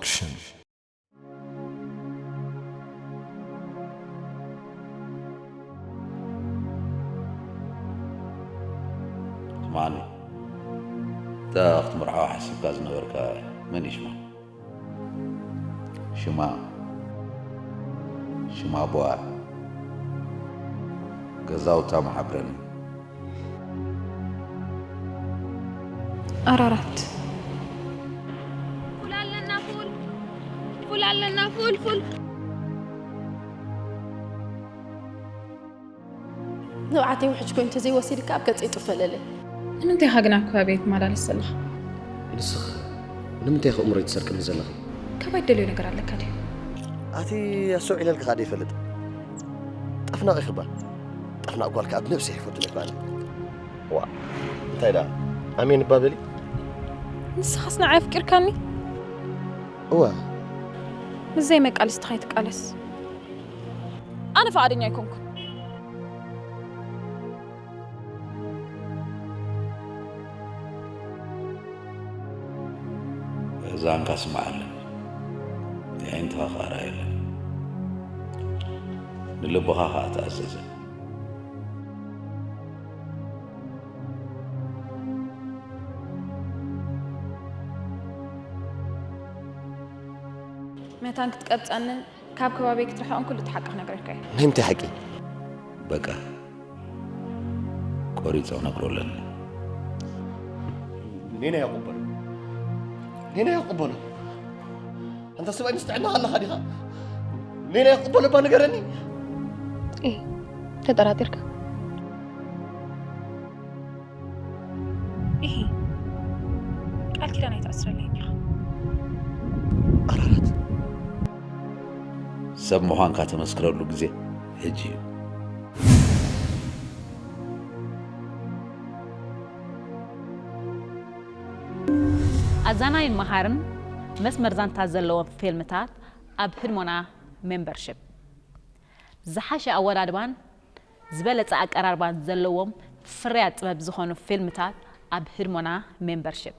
ክሽን። ስማዕኒ፣ እታ ክትምርዓዋ ሓሲብካ ዝነበርካ መን እዩ ሽማ? ሽማ ሽማ ኣቦኣ፣ ገዛውታ መሓብረኒ። ኣራራት ፉል ኣለና ፉል ፉል ኣለና ፉል ፉል ንብዓተይ ውሕጅ ኮይኑ ተዘይወሲድካ ኣብ ገፀይ ጡፍ በለለይ። ንምንታይ ኢኻ ግን ኣብ ከባቢይ ትመላለስ ዘለኻ? ንስኺ ንምንታይ ኢኺ እምሮይ ትሰርቅኒ ዘለኺ? ካባይ ትደልዮ ነገር ኣለካ ድዩ? ኣቲ ኣስተውዒለልካ ኸኣ ደይፈልጥ። ጠፍናቕ ኢኺ እባ። ጠፍናቕ ጓል ከኣ ብነብሰይ ኣይፈቱን እየ ባኒ። ዋ እንታይ ደኣ ኣሜን እባ በሊ። ንስኻስ ንዓይ ኣፍቂርካኒ? እወ። ምስ ዘይመቃልስትኻ ኣይትቃለስ። ኣነ ፍቓደኛ ኣይኮንኩን። እዛንካ ስምዓለኒ፣ የዒንትኻ ከኣ ርኣየለኒ፣ ንልብኻ ከኣ ተኣዘዘ። መታን ክትቀብጸንን ካብ ከባቢይ ክትርሕቕን ኩሉ እቲ ሓቂ ክነግረካ እየ። ናይ ምንታይ ሓቂ? በቃ ቆሪጸ ክነግሮ ኣለኒ። ኔና ይቕበሎ ኔና ይቕበሎ። ኣንታ ሰብኣይ ምስ ጥዕናኻ ኣለኻ ዲኻ? ኔና ይቕበሎ እባ ንገረኒ። እህ ተጠራጢርካ? እሂ ቃል ኪዳን ኣይትኣስረለይን ኢኻ። ኣራራት ሰብ ምዃንካ ተመስክረሉ ግዜ ሕጂ እዩ። ኣዛናይን መሃርን መስመር ዛንታ ዘለዎም ፊልምታት ኣብ ህድሞና ሜምበርሺፕ። ዝሓሸ ኣወዳድባን ዝበለጸ ኣቀራርባን ዘለዎም ፍርያት ጥበብ ዝኾኑ ፊልምታት ኣብ ህድሞና ሜምበርሺፕ።